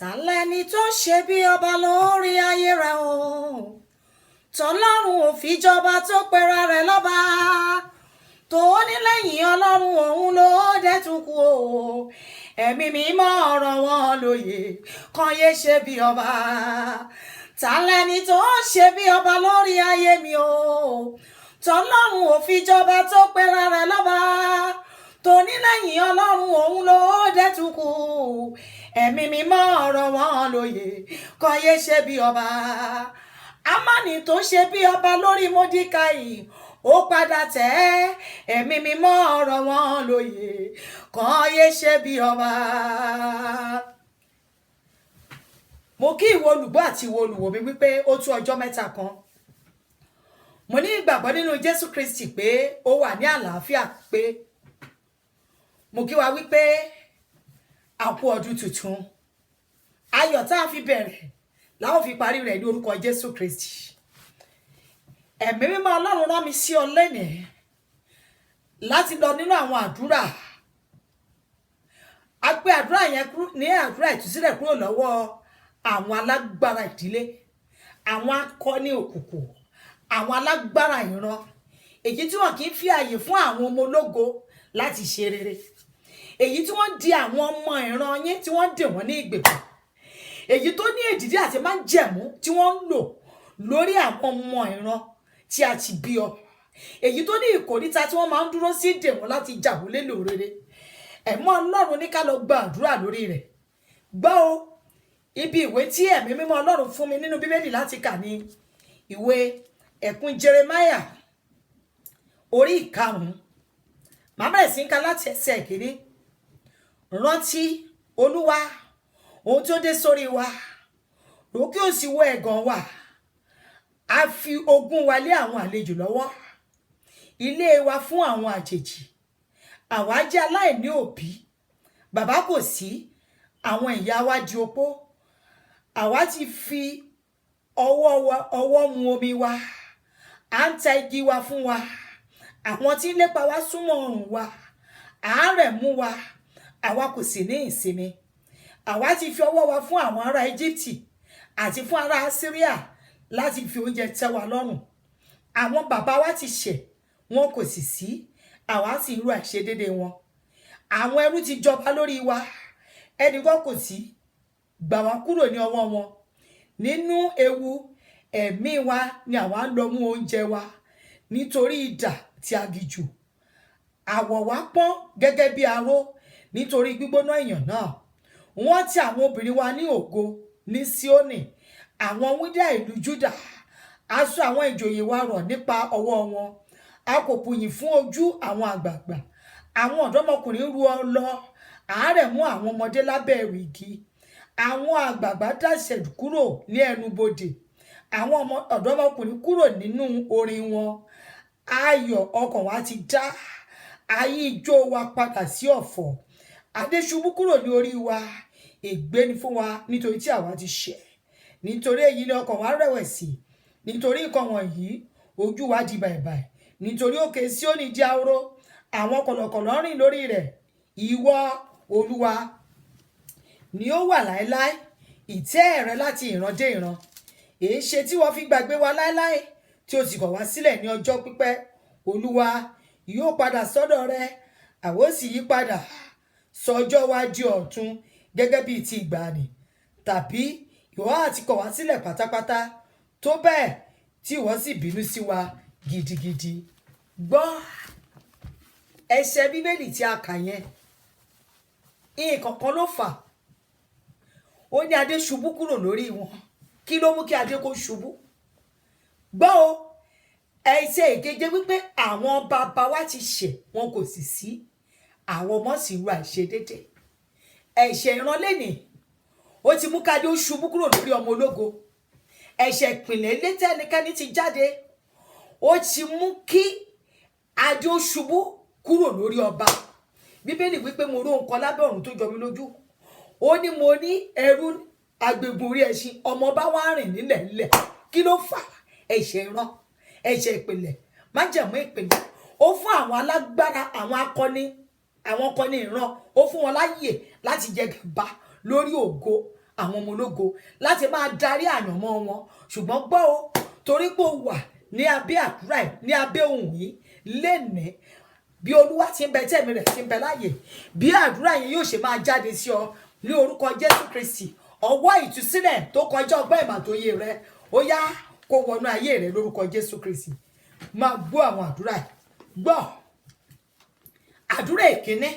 Ta lẹni tó ṣe bí ọba lórí ayé rẹ̀ o, tọlọ́run ò fi jọba, tó pera rẹ̀ lọ́ba, tó ní lẹ́yìn Ọlọ́run òun ló dẹ̀ tún kù o? Ẹ̀mí Mímọ́ ọ̀rọ̀ wọn lóye kan yé ṣe bí ọba. Ta lẹni tó ṣe bí ọba lórí ayé mi o, tọlọ́run ò fi jọba, tó pera rẹ̀ lọ́ba, tó ní lẹ́yìn Ọlọ́run òun ló dẹ̀ tún kù? Ẹ̀mí Mímọ́ ọ̀rọ̀ wọn lóye kan yé ṣe bí ọba. Amani tó ṣe bí ọba lórí Mọ́díkàì, ó padà tẹ́. Ẹ̀mí Mímọ́ ọ̀rọ̀ wọn lóye kan yé ṣe bí ọba. Mo kí ìwọ olùgbọ́ àti ìwọ olùwò mi wípé ó tú ọjọ́ mẹ́ta kan. Mo ní ìgbàgbọ́ nínú Jésù Kristi pé ó wà ní àlàáfíà, pé mo kí wa wípé a kú ọdún tuntun. Ayọ̀ tá a fi bẹ̀rẹ̀ la ó fi parí rẹ̀ ní orúkọ Jésù Kristi. Ẹ̀mí Mímọ́ Ọlọ́run rán mi sí ọ lẹ́nìí láti lọ nínú àwọn àdúrà. A pé àdúrà yẹn ní àdúrà ìtúsílẹ̀ kúrò lọ́wọ́ àwọn alágbára ìdílé, àwọn akọni òkùnkùn, àwọn alágbára ìran, èyí tí wọn kì í fi àyè fún àwọn ọmọ ológo láti ṣe rere, èyí tí wọ́n di àwọn ọmọ ìran yín, tí wọ́n dè wọ́n ní ìgbèkùn, èyí tó ní èdìdí àti májẹ̀mú tí wọ́n ń lò lórí àwọn ọmọ ìran tí a ti bí ọ, èyí tó ní ìkóríta tí wọ́n máa ń dúró sí dè wọ́n láti jà wọ́n lélò rere. Ẹ̀mọ́ Ọlọ́run ní ká lọ gba àdúrà lórí rẹ̀. Gbọ́ o, ibi ìwé tí Ẹ̀mí Mímọ́ Ọlọ́run fún mi nínú Bíbélì láti kà ní ìwé ẹ̀kún Jeremiah orí 5. Màá bẹ̀rẹ̀ sí ń ka láti ẹsẹ̀ 1. Rántí, Olúwa, ohun tó dé sórí wa, rò kí o sì wo ẹ̀gàn wa. A fi ogún wa lé àwọn àlejò lọ́wọ́, ilé wa fún àwọn àjèjì. Àwa jẹ́ aláìní òbí, bàbá kò sí, àwọn ìyá wa di opó. Àwa ti fi ọwọ́ wa ọwọ́ mu omi wa, à ń ta igi wa fún wa. Àwọn tí ń lépa wa súnmọ́ ọrùn wa, àárẹ̀ mú wa, àwa kò sì ní ìsinmi. Àwa ti fi ọwọ́ wa fún àwọn ará Íjíbítì àti fún ará Síríà láti fi oúnjẹ tẹ́ wa lọ́rùn. Àwọn bàbá wa ti ṣẹ̀, wọn kò sì sí, àwa sì ń ru àìṣedéédé wọn. Àwọn ẹrú ti jọba lórí wa, ẹnìkan kò sí gbà wá kúrò ní ọwọ́ wọn. Nínú ewu ẹ̀mí wa ni àwa ń lọ mú oúnjẹ wa nítorí idà tí aginjù. Àwọ̀ wa pọ́n gẹ́gẹ́ bí aró nítorí gbígbóná ìyàn náà. Wọ́n ti àwọn obìnrin wa ní ògo ní Síónì, àwọn wúńdíá ìlú Júdà. Aṣọ àwọn ìjòyè wa rọ̀ nípa ọwọ́ wọn, a kò buyì fún ojú àwọn àgbààgbà. Àwọn ọ̀dọ́mọkùnrin ru ọ lọ, àárẹ̀ mú àwọn ọmọdé lábẹ́ ẹrù igi. Àwọn àgbààgbà dàsẹ̀ kúrò ní ẹnu bodè, àwọn ọ̀dọ́mọkùnrin kúrò nínú orin wọn. Ayọ̀ ọkàn wa ti dá, ayé ijó wa padà sí ọ̀fọ̀. Adé ṣubú kúrò ní orí wa. Ègbé ni fún wa, nítorí tí àwa ti ṣẹ̀! Nítorí èyí ni ọkàn wa rẹ̀wẹ̀sì, nítorí nǹkan wọ̀nyí ojú wa di bàìbàì, nítorí òkè Síónì di ahoro, àwọn kọ̀lọ̀kọ̀lọ̀ rìn lórí rẹ̀. Ìwọ, Olúwa, ni ó wà láéláé, ìtẹ́ rẹ láti ìran dé ìran. Èé ṣe tí wọ́n fi gbàgbé wa láéláé, tí o sì kọ̀ wá sílẹ̀ ní ọjọ́ pípẹ́? Olúwa yóò padà sọ́dọ̀ rẹ, àwa ó sì yí padà. Sọ ọjọ́ wa di ọ̀tun gẹ́gẹ́ bíi ti ìgbàanì. Tàbí ìwọ ha ti kọ̀ wá sílẹ̀ pátápátá tó bẹ́ẹ̀ tí ìwọ sì bínú sí wa gidigidi? Gbọ́, ẹsẹ̀ Bíbélì tí a kà yẹn, nǹkan kan ló fà ó ní adé ṣubú kúrò lórí wọn. Kí ló mú kí adé kó ṣubú? Gbọ́ o, ẹsẹ̀ 7 wípé àwọn bàbá wa ti ṣẹ̀, wọn kò sì sí, àwọn ọmọ sì ru àìṣedédé. Ẹ̀ṣẹ̀ ìran lẹ́nìí, ó ti mú kádé ó ṣubú kúrò lórí ọmọ ológo. Ẹ̀ṣẹ̀ ìpìlẹ̀ ilé tẹ́nikẹ́ni ti jáde, ó ti mú kí adé ó ṣubú kúrò lórí ọba. Bíbélì wípé, mo ró nǹkan lábẹ́ ọ̀run tó jọ mí lójú. Ó ní mo ní ẹrú agbègbè orí ẹṣin, ọmọ bá wá rìn nílẹ̀ nílẹ̀. Kí ló fà? Ẹ̀ṣẹ̀ ìran, ẹ̀ṣẹ̀ ìpìlẹ̀, májẹ̀mú ìpìlẹ̀. Ó fún àwọn alágbára, àwọn akọni, àwọn akọni ìran, ó fún wọn láyè láti jẹ gàba lórí ògo. àwọn ọmọ ológo, láti máa darí àyànmọ́ wọn. Ṣùgbọ́n gbọ́ o, torí pé o wà ní abẹ́ àdúrà yìí, ní abẹ́ ohùn yìí lénìí, bí Olúwa ti ń bẹ, tẹ̀mí rẹ̀ ti ń bẹ láàyè, bí àdúrà yẹn yóò ṣe máa jáde sí ọ ní orúkọ Jésù Kristi, ọwọ́ ìtúsílẹ̀ tó kọjá ọgbọ́n ìmọ̀ àtòye rẹ, ó yá, kó wọnú ayé rẹ lórúkọ Jésù Kristi. Máa gbọ́ àwọn àdúrà yìí. Gbọ́ àdúrà ìkíní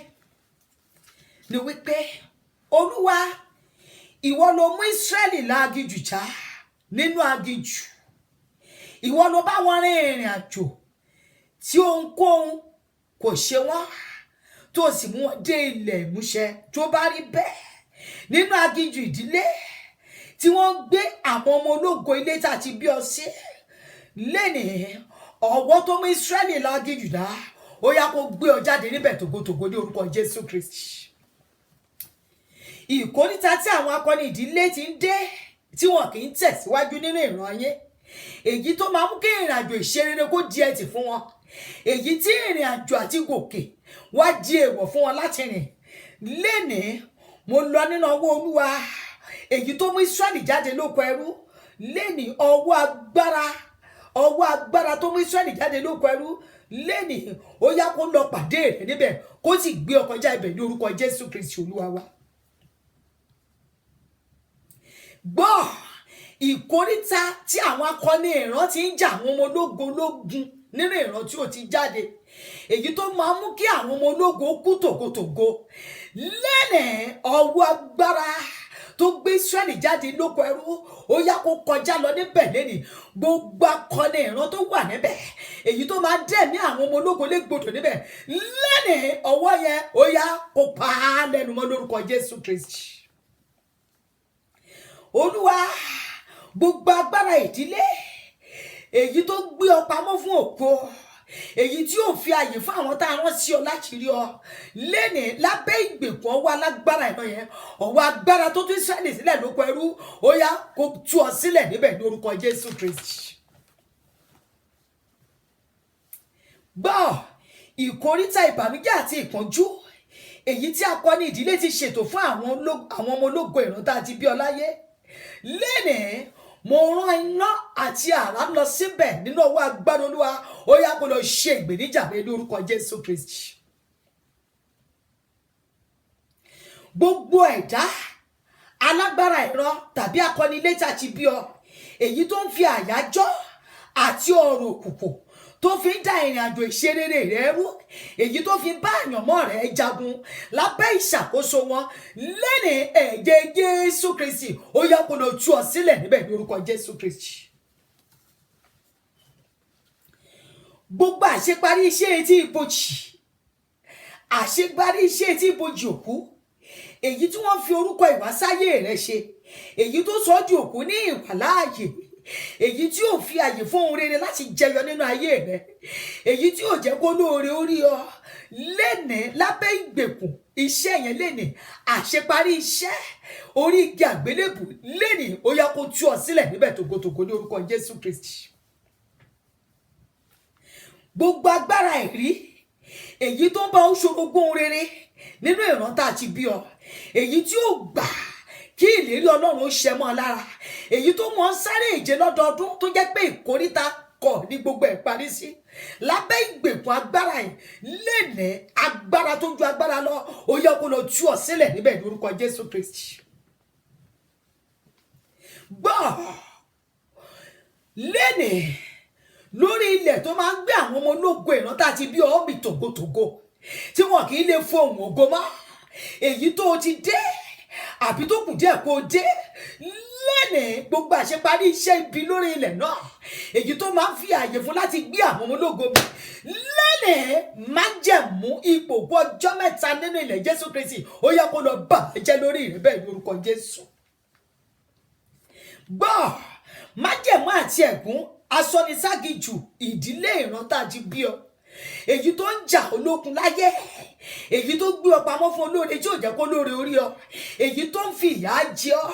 ni wípé, Olúwa, ìwọ ló mú Ísírẹ́lì láginjù já. Nínú aginjù, ìwọ ló bá wọn rin ìrìn àjò tí ohunkóhun kò ṣe wọ́n, tó sì mú wọn dé ilẹ̀ ìmúṣẹ. Tó bá rí bẹ́ẹ̀, nínú aginjù ìdílé tí wọ́n ń gbé àwọn ọmọ ológo ilé tá a ti bí ọ sí lénìí, ọwọ́ tó mú Ísírẹ́lì láginjù dá, ó yá, kó gbé ọ jáde níbẹ̀ tògótògó ní orúkọ Jésù Kristi. Ìkóríta tí àwọn akọni ìdílé ti ń dé tí wọn kì í tẹ̀síwájú nínú ìran yín, èyí tó máa mú kí ìrìn àjò ìṣerere kó di ẹtì fún wọn, èyí tí ìrìn àjò àti gòkè wá di èèwọ̀ fún wọn láti rìn lénìí, mo lọ nínú ọwọ́ Olúwa, èyí tó mú Ísírẹ́lì jáde lóko ẹrú lénìí. Ọwọ́ agbára, ọwọ́ agbára tó mú Ísírẹ́lì jáde lóko ẹrú lénìí, ó yá, kó lọ pàdé rẹ níbẹ̀, kó sì gbé ọ kọjá ibẹ̀ ní orúkọ Jésù Kristi Olúwa wa. Gbọ́, ìkóríta tí àwọn akọni ìran ti ń jà àwọn ọmọ ológo lógun nínú ìran tí ò ti jáde, èyí tó máa mú kí àwọn ọmọ ológo kú tògótògó lẹ́nìí, ọwọ́ agbára tó gbé Ísírẹ́lì jáde lóko ẹrú, ó yá, kó kọjá lọ níbẹ̀ lẹ́nìí. Gbogbo akọni ìran tó wà níbẹ̀, èyí tó máa dẹ̀mí àwọn ọmọ ológo légbodò níbẹ̀ lẹ́nìí, ọwọ́ yẹn, ó yá, kó pa á lẹ́nu mọ́ lórúkọ Jésù Kristi Olúwa. Gbogbo agbára ìdílé èyí tó gbé ọ pamọ́ fún ògo, èyí tí yóò fi àyè fún àwọn tá a rán sí ọ láti rí ọ lénìí, lábẹ́ ìgbèkùn ọwọ́ alágbára ìran yẹn, ọwọ́ agbára tó tún Ísírẹ́lì sílẹ̀ lóko ẹrú, ó yá, kó tú ọ sílẹ̀ níbẹ̀ ní orúkọ Jésù Kristi. Gbọ́, ìkóríta ìbànújẹ́ àti ìpọ́njú èyí tí akọni ìdílé ti ṣètò fún àwọn ọmọ ológo ìran tá a ti bí ọ láyé lénìí, mo rán iná àti àrá lọ síbẹ̀ nínú ọwọ́ agbára Olúwa, ó yá, kó lọ ṣe ìgbèníjà rẹ ní orúkọ Jésù Kristi. Gbogbo ẹ̀dá alágbára ìran tàbí akọni ilé tá a ti bí ọ, èyí tó ń fi àyájọ́ àti ọ̀rọ̀ òkùnkùn tó fi ń dá ìrìn àjò ìṣerere rẹ rú, èyí tó fi bá àyànmọ́ rẹ jagun lábẹ́ ìṣàkóso wọn lẹ́nìí, ẹ̀jẹ̀ Jésù Kristi, ó yá, kó lọ tú ọ sílẹ̀ níbẹ̀ ní orúkọ Jésù Kristi. Gbogbo àṣeparí iṣẹ́ etí ibojì, àṣeparí iṣẹ́ etí ibojì òkú, èyí tí wọ́n fi orúkọ ìwásáyé rẹ ṣe, èyí tó sọ ọ́ di òkú ní ìwàláàyè, èyí tí ò fi àyè fún ohun rere láti jẹyọ nínú ayé rẹ, èyí tí ò jẹ́ kó lóore orí ọ lénìí, lábẹ́ ìgbèkùn iṣẹ́ yẹn lénìí, àṣeparí iṣẹ́ orí igi àgbélébù lénìí, ó yá, kó tú ọ sílẹ̀ níbẹ̀ tògótògó ní orúkọ Jésù Kristi. Gbogbo agbára ẹ̀rí èyí tó ń bá ọ ṣorogún rere nínú ìran tá a ti bí ọ, èyí tí ó gbà kí ìlérí Ọlọ́run ó ṣẹ mọ́ ọ lára, èyí tó mọ̀ ń sáré ìje lọ́dọọdún tó jẹ́ pé ìkóríta kọ̀ ní gbogbo ẹ̀ parí sí, lábẹ́ ìgbèkùn agbára yìí lénìí, agbára tó ju agbára lọ, ó yẹ kó lọ tú ọ sílẹ̀ níbẹ̀ ní orúkọ Jésù Kristi. Gbọ́, lénìí, lórí ilẹ̀ tó máa ń gbé àwọn ọmọ ológo ìran tá a ti bí ọ mì tògótògó, tí wọn kì í lè fohùn ògo mọ́, èyí tó o ti dé àbí tó kù díẹ̀ kó o dé lẹ́nìí, gbogbo àṣeparí iṣẹ́ ibi lórí ilẹ̀ náà, èyí tó máa ń fi àyè fún láti gbé àwọn ọmọ ológo mi lẹ́nìí, májẹ̀mú ipò kú ọjọ́ 3 nínú ilẹ̀ Jésù Kristi, ó yẹ kó lọ bàjẹ́ lórí rẹ̀ bẹ́ẹ̀ ní orúkọ Jésù. Gbọ́, májẹ̀mú àti ẹ̀gún asọniságijù ìdílé ìran tá a ti bí ọ, èyí tó ń jà olókun láyé, èyí tó gbé ọ pamọ́ fún olóore tí ò jẹ́ kó lóore orí ọ, èyí tó ń fi ìyà jẹ ọ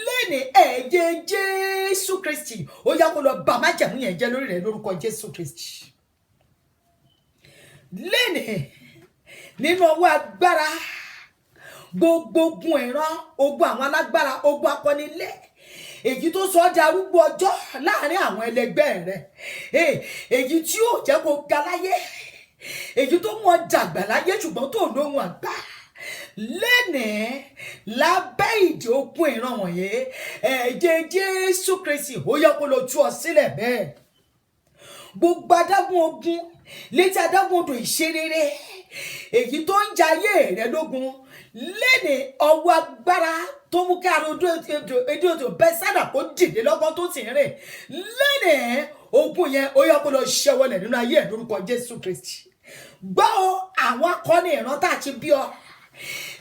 lẹ́ni, ẹ̀jẹ̀ Jésù Kristi, ó yá, kó lọ bà májẹ̀mú yẹn jẹ́ lórí rẹ̀ lórúkọ Jésù Kristi. Lẹ́ni, nínú ọwọ́ agbára, Gbogbo ogun ìran, ogun àwọn alágbára, ogun akọni ilé, èyí tó sọ ọ́ di arúgbó ọjọ́ láàrin àwọn ẹlẹgbẹ́ rẹ̀, èyí tí yóò jẹ́ kó ga láyé, èyí tó mú ọ dàgbà láyé ṣùgbọ́n tó lóhun àgbà lẹ́nìí, lábẹ́ ìdè ogun ìran wọ̀nyí, ẹ̀jẹ̀ Jésù Kristi, ó yẹ kó lọ tú ọ sílẹ̀ bẹ́ẹ̀. Gbogbo adágún ogun létí adágún odò ìṣerere, èyí tó ń jayé rẹ lógun lẹ́nìí, ọwọ́ agbára tó mú kí aró edé odò Bẹ́sádà kó dìde lọ́gán tó sì ń rìn lẹ́nìí, ogun yẹn, ó yẹ kó lọ ṣẹ́wọ́lẹ̀ nínú ayé ẹ̀ lórúkọ Jésù Kristi. Gbọ́ o, àwọn akọni ìran tá a ti bí ọ,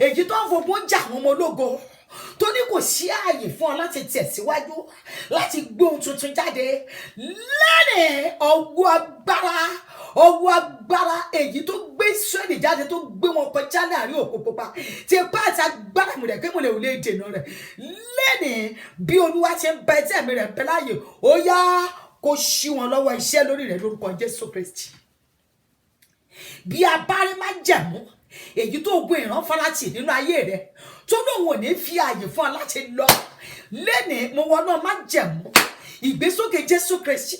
èyí tó ń fogun jà àwọn ọmọ ológo, tó ní kò sí ààyè fún ọ láti tẹ̀síwájú, láti gbé ohun tuntun jáde lẹ́nìí, ọwọ́ agbára, ọwọ́ agbára èyí tó gbé Ísírẹ́lì jáde, tó gbé wọn kọjá láàrin Òkun Pupa, tí ipá àti agbára mi rẹ̀ kémùlẹ̀ ò lè dènà rẹ̀ lẹ́nìí, bí Olúwa ti ń bẹ tí ẹ̀mí rẹ̀ ń bẹ láàyè, ó yá, kó ṣí wọn lọ́wọ́ iṣẹ́ lórí rẹ̀ lórúkọ Jésù Kristi. Bí abárí májẹ̀mú èyí tó ogun ìran farati nínú ayé rẹ, tó lóun ò ní fi ààyè fún ọ láti lọ lẹ́nìí, mo wọnú májẹ̀mú ìgbésókè Jésù Kristi,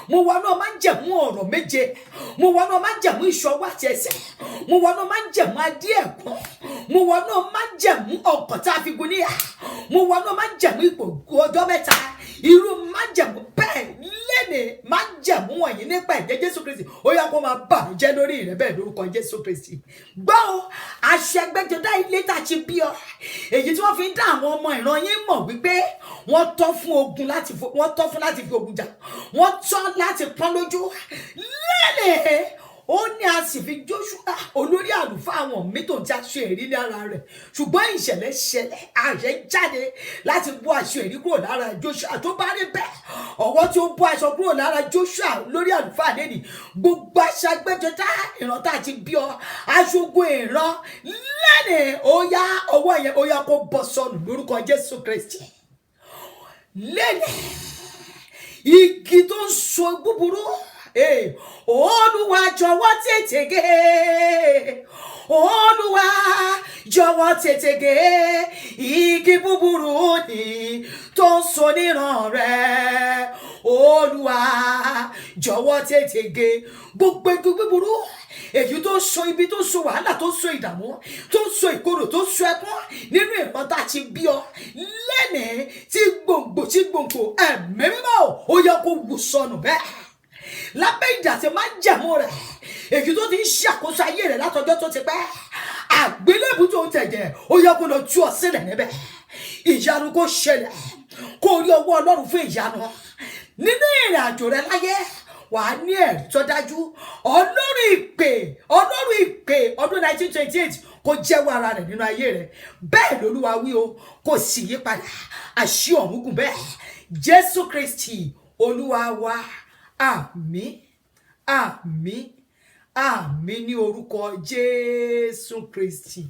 mo wọnú májẹ̀mú ọ̀rọ̀ méje, mo wọnú májẹ̀mú ìṣọwọ́ àti ẹsẹ̀, mo wọnú májẹ̀mú adé ẹ̀kọ́, mo wọnú májẹ̀mú ọkọ̀ tá a fi gun níyà, mo wọnú májẹ̀mú ipò ọjọ́ 3. Irú májẹ̀mú bẹ́ẹ̀ lẹ́nìí, májẹ̀mú wọ̀nyí, nípa ẹ̀jẹ̀ Jésù Kristi, ó yá, kó máa bàjẹ́ lórí rẹ̀ bẹ́ẹ̀ lórúkọ Jésù Kristi. Gbọ́ o, aṣọ ẹgbẹ́jọdá ilé tá a ti bí ọ, èyí tí wọ́n fi ń dá àwọn ọmọ ìran yín mọ̀ wípé wọ́n tọ́ fún ogun láti wọ́n tọ́ fún láti fi ogun jà, wọ́n tọ́ láti pọ́n lójú lẹ́nìí, ó ní a sì fi Joshua olórí àlùfáà àwọn mi tó ń ti aṣọ èrí ní ara rẹ̀, ṣùgbọ́n ìṣẹ̀lẹ̀ ṣẹlẹ̀, àṣẹ jáde láti bọ́ aṣọ èrí kúrò lára Joshua. Tó bá rí bẹ́ẹ̀, ọwọ́ tí ó bọ́ aṣọ kúrò lára Joshua lórí àlùfáà lẹ́nìí, gbogbo aṣọ agbẹ́jọdá ìran tá a ti bí ọ, aṣọ ogun ìran lẹ́nìí, ó yá, ọwọ́ yẹn, ó yá, kó bọ́ sọnù lórúkọ Jésù Kristi. Lẹ́nìí, igi tó ń so búburú, Olúwa, jọ̀wọ́ tètè gé. Olúwa, jọ̀wọ́ tètè gé igi búburú ni tó ń so níran rẹ̀. Olúwa, jọ̀wọ́ tètè gé gbogbo igi búburú, èyí tó ń so ibi, tó ń so wàhálà, tó ń so ìdààmú, tó ń so ìkorò, tó ń so ẹkún nínú ìran tá a ti bí ọ lẹ́nìí, tí gbòǹgbò tí gbòǹgbò, Ẹ̀mí Mímọ́, ó yẹ kó wù sọnù bẹ́ẹ̀ lábẹ́ ìjà tí májẹ̀mú rẹ̀, èyí tó ti ń ṣàkóso ayé rẹ̀ látọjọ́ tó ti pẹ́. Àgbélébù tó ń tẹ̀jẹ̀, ó yẹ kó lọ tú ọ sílẹ̀ níbẹ̀. Ìyanu kó ṣẹlẹ̀, kó rí ọwọ́ Ọlọ́run fún ìyanu nínú ìrìn àjò rẹ láyé. Wàá ní ẹ̀rí tó dájú. Ọlọ́run ìpè, Ọlọ́run ìpè ọdún 1928, kó jẹ́wọ́ ara rẹ̀ nínú ayé rẹ̀. Bẹ́ẹ̀ lolúwa wí o, kò sì yí padà. Àṣì ọ̀run gùn bẹ́ẹ̀. Jésù Kristi Olúwa wa. Àmín, àmín, àmín ní orúkọ Jésù Kristi.